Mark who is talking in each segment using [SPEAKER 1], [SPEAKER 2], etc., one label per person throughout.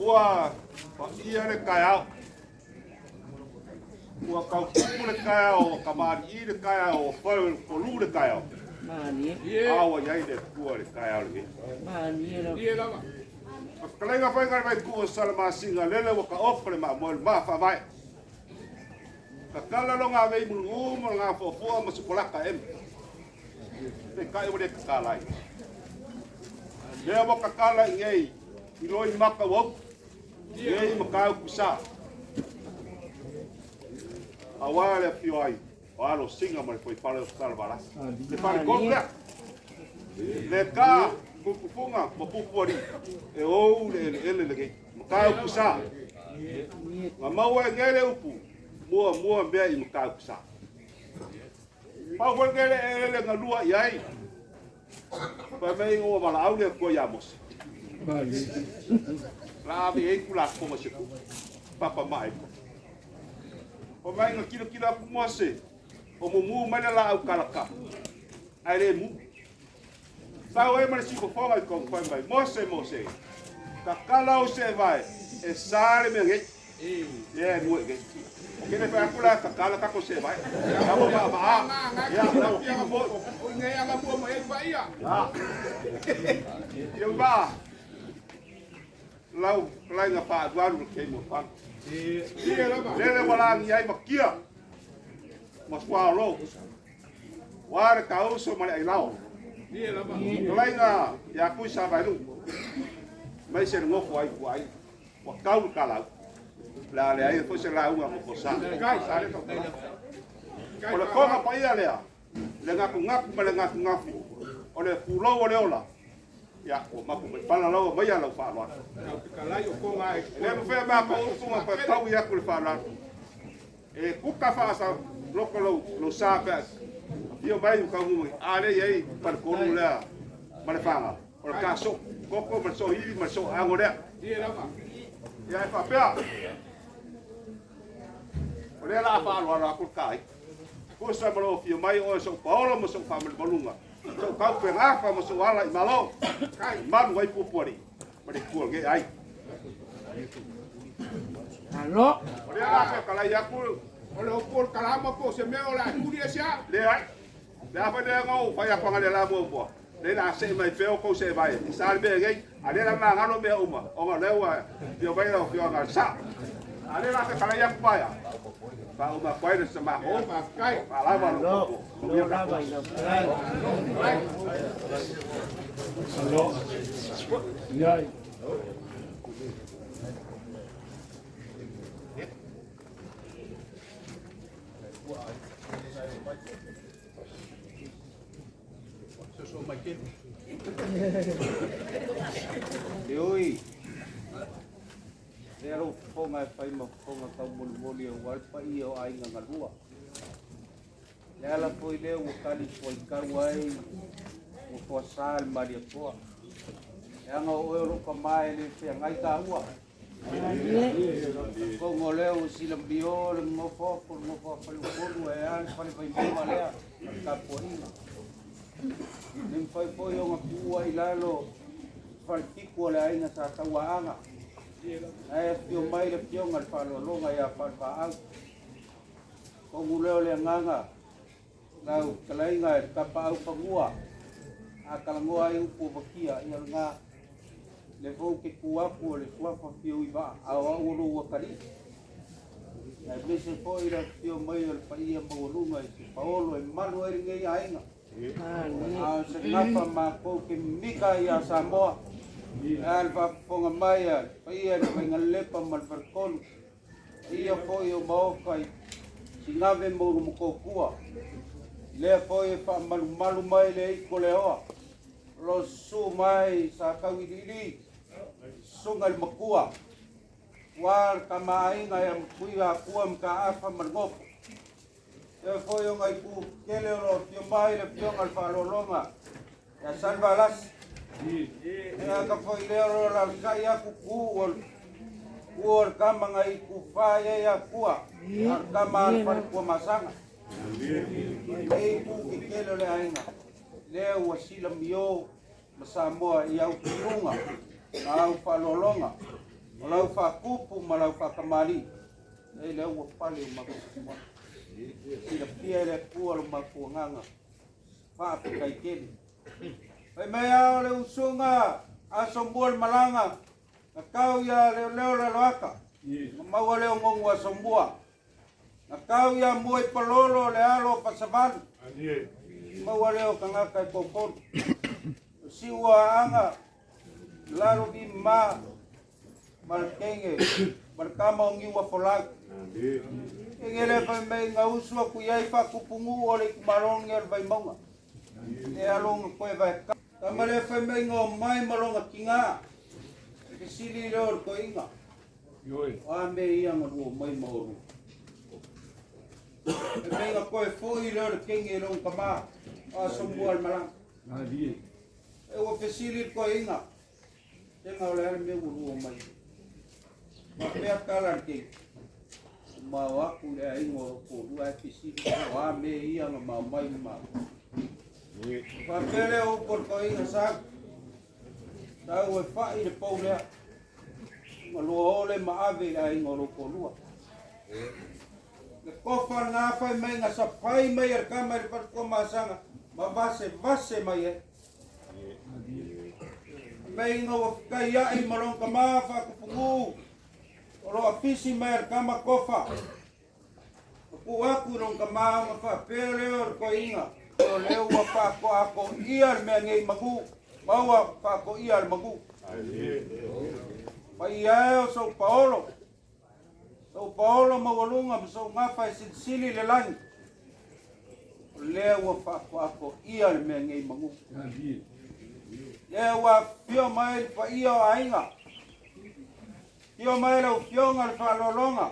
[SPEAKER 1] Ua paia le taeao. Ua tautupu le taeao, ua kamali'i le taeao, ua faletolu le taeao. A ua i ai le Atua i le taeao lenei. O fetalaiga faiga le vaitu'u o Salamasina lele ua taoto le maamoe le maa faavae. Tatala lona avei mulunuu ma lona afoafoa ma sikolata ema. Peitai ua le tatala ai. Lea ua tatala i nei i loi maka ua upu. Nei mataupu sa. Aua le afio ai o alo Singa ma le fuaifale o Salavalasi. Le faletolu lea. Le ka pupufuga ma pupualii e ou le eleele lenei. Mataupu sa. Na maua e nei le upu muamua mea i mataupu sa. Pau foi lenei le eleele na lua i ai. Fai mai ua valaau le Atua ia Mose. La ave i ai tulafono se tupu. Papa mai. Fai mai na tilotilo atu Mose, o mumu mai le laau kalaka. Ae le mu. Sau ai ma le sifofoga i tonu fai mai, Mose, Mose, tatala ou seevae e sa le mea nei. Lea e mua i nei. O ke le fai atu la tatala tatou seevae. La ua maamaa. Ia, la ua kino foi.
[SPEAKER 2] O nei aga mua mai ai paia.
[SPEAKER 1] Ah. Ia maa. Lau kalaiga faalualu le kei mo fana. Lele ua lagi ai makia. Ma suaolo. Ua le kauso ma le ailao. Kalaiga ia kui sa vailu. Mai se ngofo ai ua ai. Ua tau le talau. Le a leai foi se lauga mo Fosa. Sa le tau. O le koga paia lea, le gakugaku ma le gafugafu, o le pulou o le ola, ia, ua mapu mai pala lau mai lau faaaloalo. E le mafai ma ko upu ma pa tau ia ku le faaaloalo. E kuka faasa loko lou, lou sa pe afio mai u kaungu mai. A le i ai faletolu lea ma le faga. O le ta so koko ma le so ivi ma le so ago lea. Ia e faapea. O lea la a faaaloalo aku le kai. Kusa ma lou afio mai oe sou paolo ma sou faamalumaluga. Sou kau pegafa ma sou ala i malo. Malu ai puapualii ma le kua ge ai.
[SPEAKER 3] Alo.
[SPEAKER 1] O lea la fe kalai aku
[SPEAKER 2] O le upu o le kalama po o se mea o le a tuli e se a.
[SPEAKER 1] le ai. Le a fa le ngau fai aku le la mo mo. Le la se mai pe o kou se vai. Sa le be ngai. A le la ma ngalo mea uma. O nga le ua fio vai o fio nga sa. A le la fe kalai aku paia. Pa uma kwai le sa ma ho.
[SPEAKER 2] Faafetai.
[SPEAKER 1] Pa lava lo
[SPEAKER 3] Alo.
[SPEAKER 1] ko.
[SPEAKER 3] Lo lava i lau fetalai.
[SPEAKER 4] Alo. Iai.
[SPEAKER 5] E ui, lea lou fofoga e fai ma fofoga taumolimoli aua le paia o aiga galua. Le ala foi lea ua talifuaitau ai ua fuasā le Malietoa. Leaga o oe o lou tama e le feagai taua. Kogo o lea ua silamio le nofo afu le nofo a faleupolu ae a le fale vaimauga lea ma le tapuaiga. Le mafai foi ona tuua i lalo falefitu o le aiga sa Tauaaga. Ae afio mai le afioga i le faaaloaloga ia Falevaau. Kogu lea o le agaga lau fetalaiga e le tapaau fanua a talanoa ai upu o vakia ia lena le foi ou te tu atu o le suafa fiu i vaa a o au o lou atalii. Aemaise foi le afifio mai o le paia maualuga i se paolo e malu ai lenei aiga. A o se gafa matou te mimika ia Samoa. A le faafofoga mai a le paia i le Vainalelepa ma le Faletolu. Paia foi o Maoka i Sinave ma Ulumotootua. Lea foi e faamalumalu mai le aitu o le aoa. O lo o susu mai sa tauiliili, susuga i le matua. Ua le tamaaiga ia Matuia Atua Mataafa ma le Nofo. Lea foi o nai itu tele o lo o afio mai le afioga i le faaaloaloga ia Salevalasi. Ia ka foi lea o lo o lalatai atu tu o le tu o le tama na itu fa ia ia Atua, a o le tama a le Faletuamasaga. E itu tetele o le aiga, lea ua silamio ma Samoa i au tiuga ma au faaaloaloga. O lau faakupu ma lau faakamalii, e lea ua pale o matou silafia e le Atua lo matou agaga faafetai tele. Fai mai a o le usuga Asomua le malaga na tau ia Leoleo Laloata na maua leo gogu Asomua na tau ia Muaipalolo le alo o Fasavalu maua leo tagata e toatolu. O siua aaga lalo vima ma le kenge ma le tama o niu afolau. Kenge le fai mai nga usu aku iai faakupuguu o le itumalo o le Vaimauga. Le aloga koe vae tama le fai mai nga o mai ma longa tiga. Fesili leo o le toeina. O a mea ia nga lua mai ma olu. E mea nga koe foi leo le kenge i longa tama. O Asomua le malaga. E ua fesili le toeina. Tega o le a le mea ua lua mai. Faapea tala le keiki. Ma o aku le aiga o lou toalua ae fesili o a mea ia na ma omai ma maua. Faapea lea o upu a le toeaina sau. Sau e fai le pou lea. Na lua o le ma ave i le aiga o lou toalua. Le kofa na fai mai na sapai mai e le tama i le fale Tuamasaga ma vasevase mai ai. Mai ina ua fetaiai ma lona tama faakupugū o lo afisi mai e le tama kofa. Ma tuu atu i lona tama ona faapea lea o le toeaina, o lea ua faatoatoia le mea nei magū, ma ua faatoia le magū. Paia e o sou paolo, sou paolo maualuga ma sou gafa e silisili i le lagi, o lea ua faatoatoia le mea nei magū. Lea ua afifio mai le paia o aiga, afio mai lau afioga le faaaloaloga,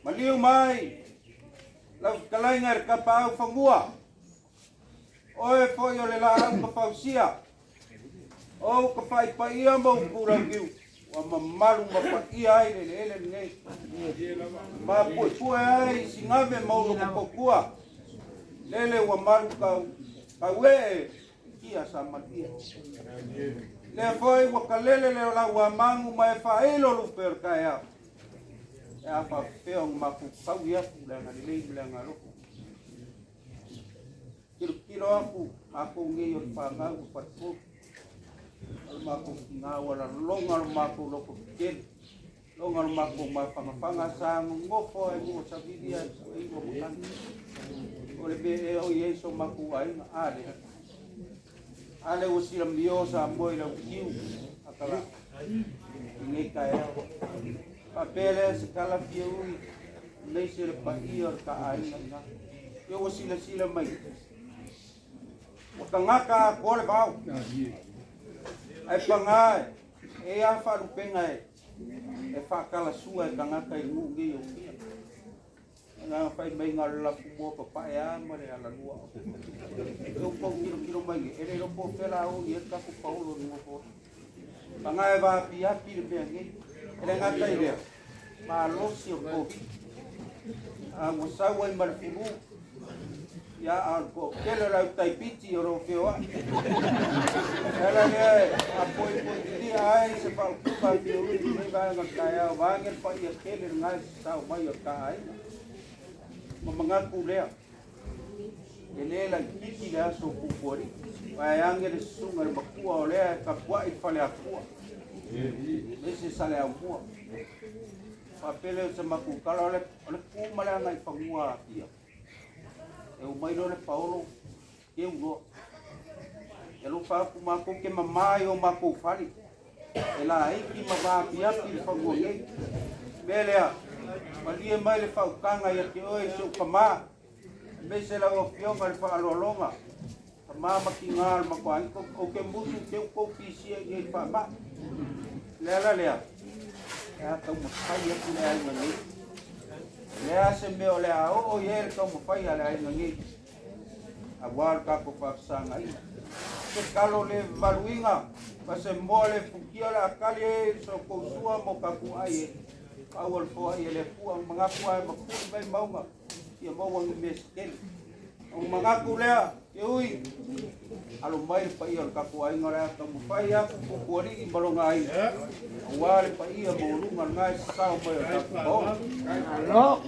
[SPEAKER 5] maliu mai lau fetalaiga i le tapaau fanua, oe foi o le laau na fausia, o ou tafaipaia ma ou tulauiu, ua mamalu ma paia ai le eleele lenei. Ma puepue ai i sigave ma ou lotototua, lele ua malu tau tauee kia sa maluia. Lea foi ua kalele le o lau amagu ma e faailo lupe o le taeao. E a faapefea ona matou taui atu le agalelei ma le agalofa. Tilotilo aku matou nei o le fanau o faletolu. O le matou tina ua laloga lo matou loto tetele. Loga lo matou mafanafana sa nonofo ai mua savili ai i ua matagi. O le mea ea o i ai so matou aiga a lea. A lea ua silamio sa moe i lau tiu atala i nei taeao. Faapea lea se tala fia ui nei se le paia o le ta aiga ina. Ia ua silasila mai. Ua tagata atoa le vao. Ae paga e a faalupega e faatalasua e tagata i le nuu nei o Apia. Na fai mai nga le lafu mua papae a ma le alalua. E u pau kilokilo mai e le iloa po o fea la o i ai le tatou paolo i le nofo. Paga e vaapiapi le mea nei. E le gata i lea, malosi o le Covid. A ua sau ai ma le fulu, ia a o le toatele o le au taipiti o lo o feoai. O le ala lea e faapoipoitilia ai se faaupuga a Fiului i lenei vaega o le taeao, vaeane le paia tele lena e sasao mai o le ta aiga. Ma manatu lea, e le laitiiti le aso o Pupualii, vaeane le susuga i le matua o lea e tapuai le faleatua, aemaise Saleaaumua. Faapea lea o se matou tala, o le tu ma le agaifanua a Apia. E omai loa le paolo, teu loa. E alofa atu matou te mama i o matou fale. E laiti ma vaapiapi le fanua nei. Mea lea, malie mai le faautaga ia te oe si ou tama, aemaise lau afioga i le faaaloaloga, tama ma tiga o le matou aiga, ou te musu te u tou pisia i nei faamai. Le ala lea, e a taumafai atu le aiga nei. E le a se mea o le a oo i ai le taumafai a le aiga nei, aua le tatou faafesagaina. Se talo le valuina ma se moa le futia o le a tali ai le soutou sua mo tatou ai e aua le foai e le Atua. Manatu lava e mapuli mai mauga ia maua ni mea se tele. O manatu lea, e ui, alo mai le paia o le tatou aiga o le a taumafai atu Pupualii ma lona aiga, aua le paia maualuga lena e sasao mai o le tatou paogo.
[SPEAKER 3] Alo.